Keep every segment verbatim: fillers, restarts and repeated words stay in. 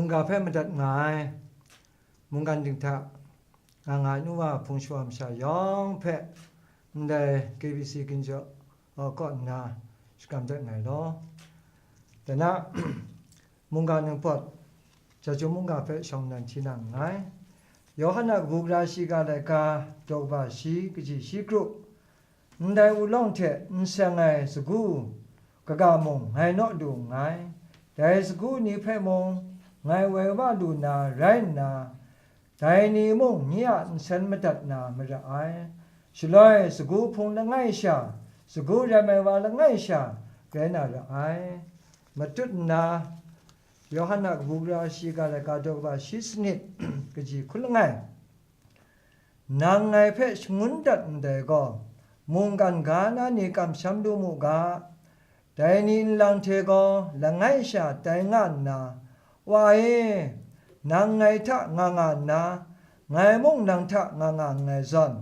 Mungga hpe madat nga ai mungkan ding hta nga nga ai nu wa hpung shawa masha yawng hpe ndai K B C ginjaw kaw nna shakram dat nngai law. Dai na, mungga ningpawt, Chyeju mungga hpe shawng nnan hti na nngai. Yawhan a kabu gara shiga laika daw kaba shi kaji shi kru, ndai ulawng hte n seng ai sagu kaga mung ngai naw lu nngai. Dai sagu ni hpe mung ngai woi wa lu na rai nna, dai ni mung nye a nsen madat na mara ai. Shaloi sagu hpung langai sha, sagu rem ai wa langai sha rai na ra ai. Matut nna, Yawhan a kabu gara shiga laika daw kaba shi sanit kaji hkun langai. Nang ngai hpe shangun dat ndai gaw, mungkan ga na ni kamsham lu mu ga, dai ni nlang hte gaw langai sha tai nga nna, Wa e, nang ngai hta nga nga nna, ngai mung nang hta nga nga nngai zawn,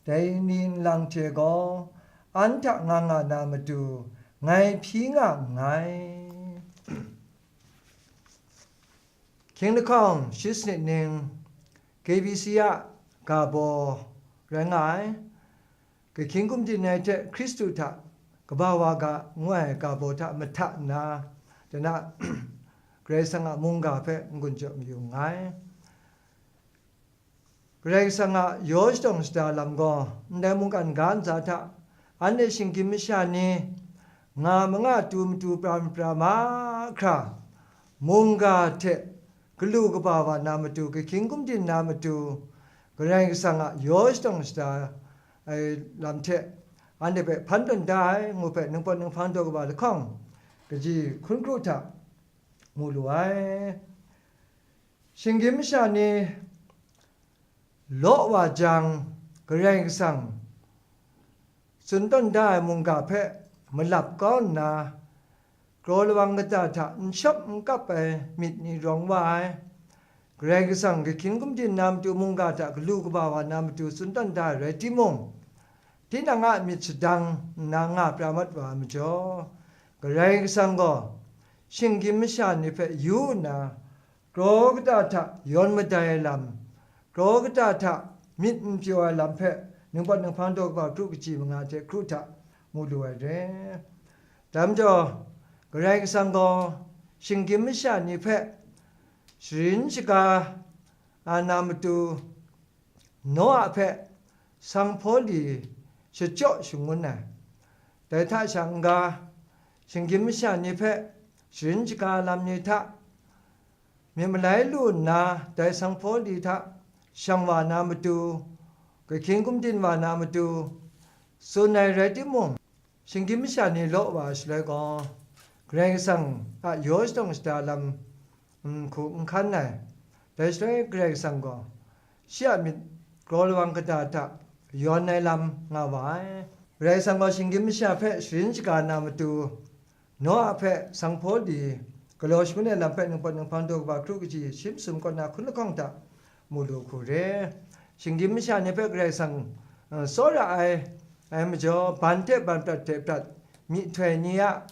dai ni nlang hte gaw an hta nga nga na matu ngai hpyi nga nngai. Hkying lahkawng shi sanit ning K B C a ga baw rai nga ai. Kahkying gumdin ai hte Hkristu hta kaba wa ga ngu ai ga baw hta mahta nna, dai na, Karai Kasang a mungga hpe n-gun jaw mayu nngai. Karai Kasang a yaw shadawng shada lam gaw ndai mungkan ga ntsa hta anhte shinggyim masha ni nga manga tu matu pra mapra mahkra, mungga hte galu kaba wa na matu, kahkying gumdin na matu, Karai Kasang a yaw shadawng shada ai lam hte anhte hpe hpan tawn da ai ngu hpe ningpawt ninghpang daw kaba lahkawng kaji hkun kru hta mu lu ai. Shinggyim masha ni law wa jang, Karai Kasang tsun tawn da ai mungga hpe malap kau nna, kraw lawang kata hta n shawp n kap ai myit ni rawng wa ai. Karai Kasang kahkying gumdin na matu, mungga hta galu kaba wa na matu tsun tawn da ai rai timung, tinang a myit shadang nna nga pra mat wa ai majaw, Karai Kasang gaw shinggyim masha ni hpe yu nna, kraw kata hta yawn madai ai lam, kraw kata hta myit n pyaw ai lam hpe ningpawt ninghpang daw kaba kru kaji manga hte hkru hta mu lu ai re. Dai majaw, Karai Kasang gaw shinggyim masha ni hpe sharin shaga ai na matu, Noa hpe sanghpaw li shachyaw shangun ai. Dai hta sha n-ga, shinggyim masha ni hpe sharin shaga lam ni hta, myit malai lu nna dai sanghpaw li hta shang wa na matu, kahkying gumdin wa na matu, tsun ai rai timung, shinggyim masha ni law wa ai shaloi gaw, Karai Kasang a yaw shadawng shada lam n hku n hkan ai. Dai shaloi Karai Kasang gaw shi a myit kraw lawang kata hta yawn ai lam nga wa ai. Karai Kasang gaw shinggyim masha hpe sharin shaga na matu, Noa hpe sanghpaw li galaw shangun ai lam hpe ningpawt ninghpang daw kaba kru kaji shi masum kaw na hkun lahkawng hta mu lu hku re. Shinggyim masha ni hpe Karai Kasang, eh, tsawra ai, ai majaw, ban hte ban prat hte prat myihtoi ni a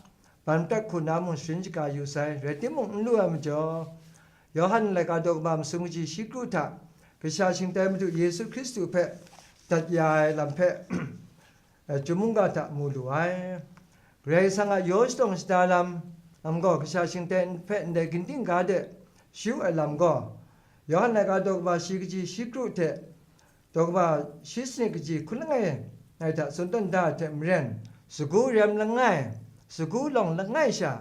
ban prat hku na mung sharin shaga yu sai, rai timung, n lu ai majaw, Yawhan laika daw kaba masum kaji shi kru hta kasha shingtai Madu Yesu Hkristu hpe dat ya ai lam hpe, eh, chyum mungga hta mu lu ai. Karai Kasang a yaw shadawng shada lam, lam gaw kasha shingtai hpe ndai ginding ga de shayu ai lam gaw, Yawhan laika daw kaba shi kaji shi kru hte daw kaba shi sanit kaji hkun langai ngai hta tsun tawn da ai hte maren, sagu rem langai, sagu lawng langai sha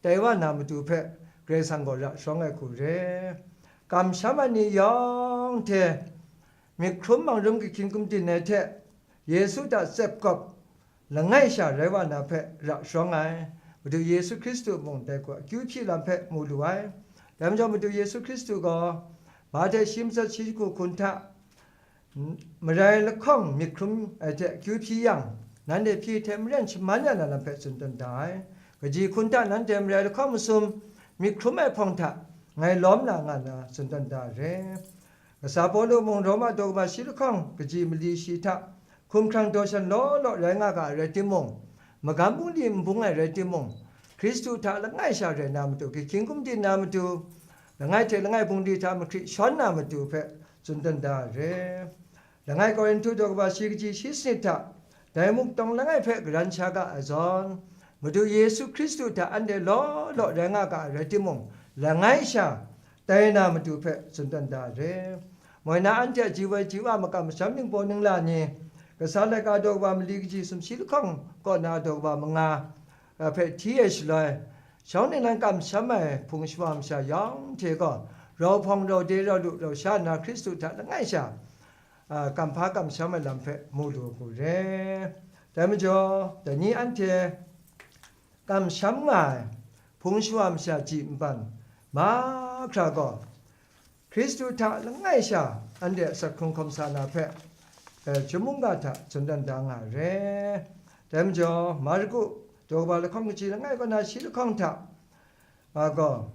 tai wa na matu hpe Karai Kasang gaw ra sharawng ai hku re. Kamsham ai ni yawng hte myit hkrum manghrum kahkying gumdin ai hte Yesu hta tsep gawp langai sha rai wa na hpe ra sharawng ai, Madu Yesu Hkristu mung dai gaw akyu hpyi lam hpe mu lu ai. Dai majaw Madu Yesu Hkristu gaw, ma hte shi matsat shi hku hkun hta, n-, marai lahkawng myit hkrum ai hte akyu hpyi yang, nanhte hpyi hte maren shaman ya na lam hpe tsun tawn da ai. Kaji hkun hta nanhte marai lahkawng masum myit hkrum ai hpawng hta ngai lawm na nga na tsun tawn da ai re. Kasa Pawlu mung Roma daw kaba shi lahkawng kaji mali shi hta hkumhkrang daw shan law law rai nga ga ai rai timung, magam bungli n bung ai rai timung, Hkristu hta langai sha rai na matu, kahkying gumdin na matu, langai hte langai bungli hta mahkri shawn na matu hpe tsun dan da ai re. Langai Korinhtu daw kaba shi kaji shi sanit hta, dai muk tawng langai hpe garan sha ga ai zawn, Madu Yesu Hkristu hta anhte law law rai nga ga ai rai timung, langai sha tai na matu hpe tsun dan da ai re. Moi na anhte a ji woi ji wa makam masham ningbaw ningla ni, kasa laika daw kaba mali kaji sumshi lahkawng kaw na daw kaba manga, a hpe hti ai shaloi, shawng ningnan kamsham ai hpung shawa masha yawng hte gaw, rau hpawng, rau de, rau lu, rau sha nna Hkristu hta langai sha, a, kamhpa kamsham ai lam hpe mu lu ai hku re. Dai majaw, dai ni anhte kamsham nga ai hpung shawa masha ji npan mahkra gaw, Hkristu hta langai sha anhte a asak hkrung hkawm sa na hpe, eh, chyum mungga hta tsun dan da nga ai re. Dai majaw, Marku daw kaba lahkawng kaji langai kaw na shi lahkawng hta, a gaw,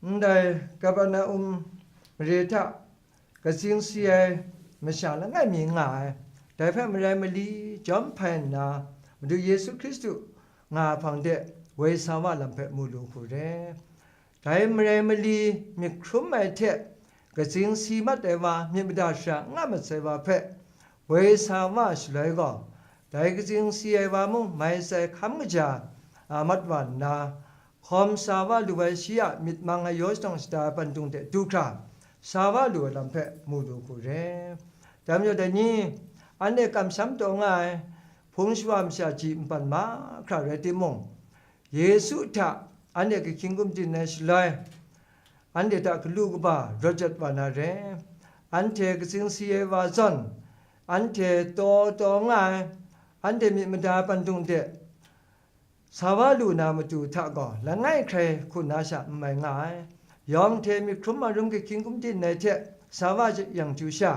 ndai Kapernaum mare hta katsing si ai masha langai mi nga ai, dai hpe marai mali jawm hpai nna, Madu Yesu Hkristu nga ai hpang de woi sa wa lam hpe mu lu hku re. Dai marai mali myit hkrum ai hte katsing si mat ai wa, myit mada shara n nga masai wa hpe woi sa wa shaloi gaw, dai katsing si ai wa mung mai tsai hkam kaja, a, mat wa nna, hkawm sa wa lu ai shi a myit mang ai yaw shadawng shada ai pandung de du hkra, sa wa lu ai lam hpe mu lu hku re. Dai majaw dai ni, anhte kamsham taw nga ai hpung shawa masha ji npan mahkra rai timung, Yesu hta anhte kahkying gumdin ai shaloi, anhte hta galu kaba rawt jat wa na re. Anhte katsing si ai wa zawn, anhte taw taw nga ai, anhte myit mada ai pandung de sa wa lu na matu hta gaw, langai hkrai hku na sha n mai nga ai. Yawng hte myit hkrum marum kahkying gumdin ai hte sa wa yang chyu sha,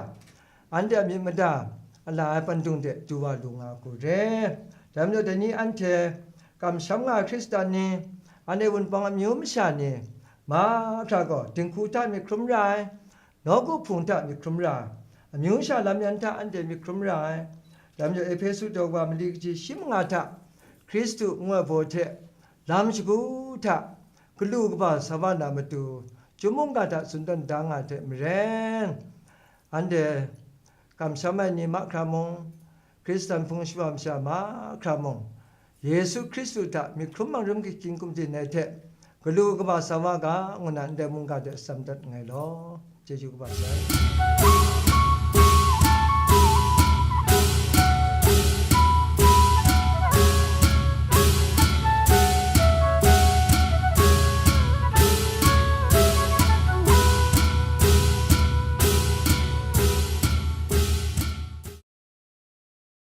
anhte a myit mada a la ai pandung de du wa lu nga hku re. Dai majaw dai ni anhte kamsham nga ai Hkristan ni, anhte wunpawng amyu masha ni, mahkra gaw dinghku hta myit hkrum ra ai, nawku hpung hta myit hkrum ra ai, amyu sha lam yan hta anhte myit hkrum ra ai. Dai majaw Ehpesu daw kaba mali kaji shi manga hta Hkristu ngu ai baw hte lam shagu hta galu kaba sa wa na matu, chyum mungga hta tsun dan da nga ai hte maren, anhte kamsham ai ni mahkra mung, Hkristan hpung shawa masha mahkra mung, Yesu Hkristu hta myit hkrum marum kahkying gumdin ai hte galu kaba sa wa ga, ngu na ndai mungga de tsam dat nngai law. Chyeju kaba sai.